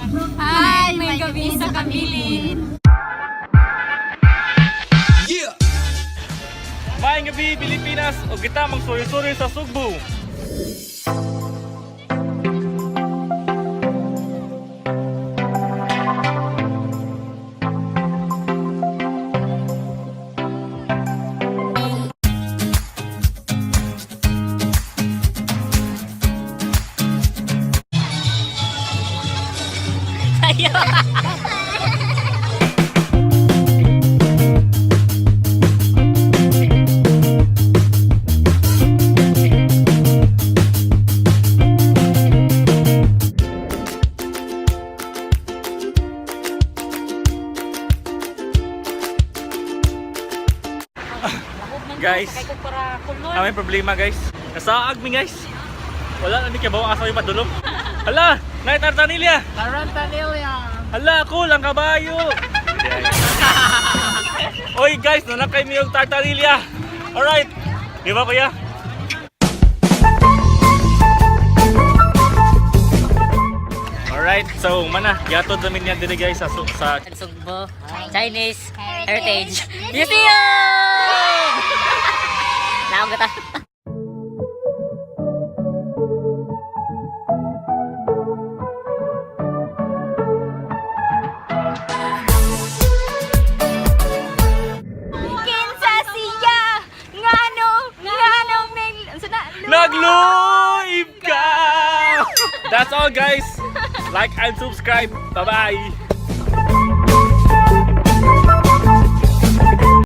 Hi, maayong gabii sa kabilin. Maayong gabii, Pilipinas, ug kita magsuri-suri sa Sugbo. Guys, ang may problema, guys. Nasaag mi, guys. Wala na mi kabaw asa mi padulong. Hala, nay tartanilya. Tarantanilla! Hala, cool ang kabayo. Oy guys, nanakay mi og tartanilya. Alright. Di ba, kuya? Alright, so mana, giatod namin niya diri, guys, sa Sugbo Chinese Heritage Museum! Naog ta. Kinsa siya? Ngano? Ngano may unsa na? Nagluib ka! That's all, guys. Like and subscribe. Bye-bye.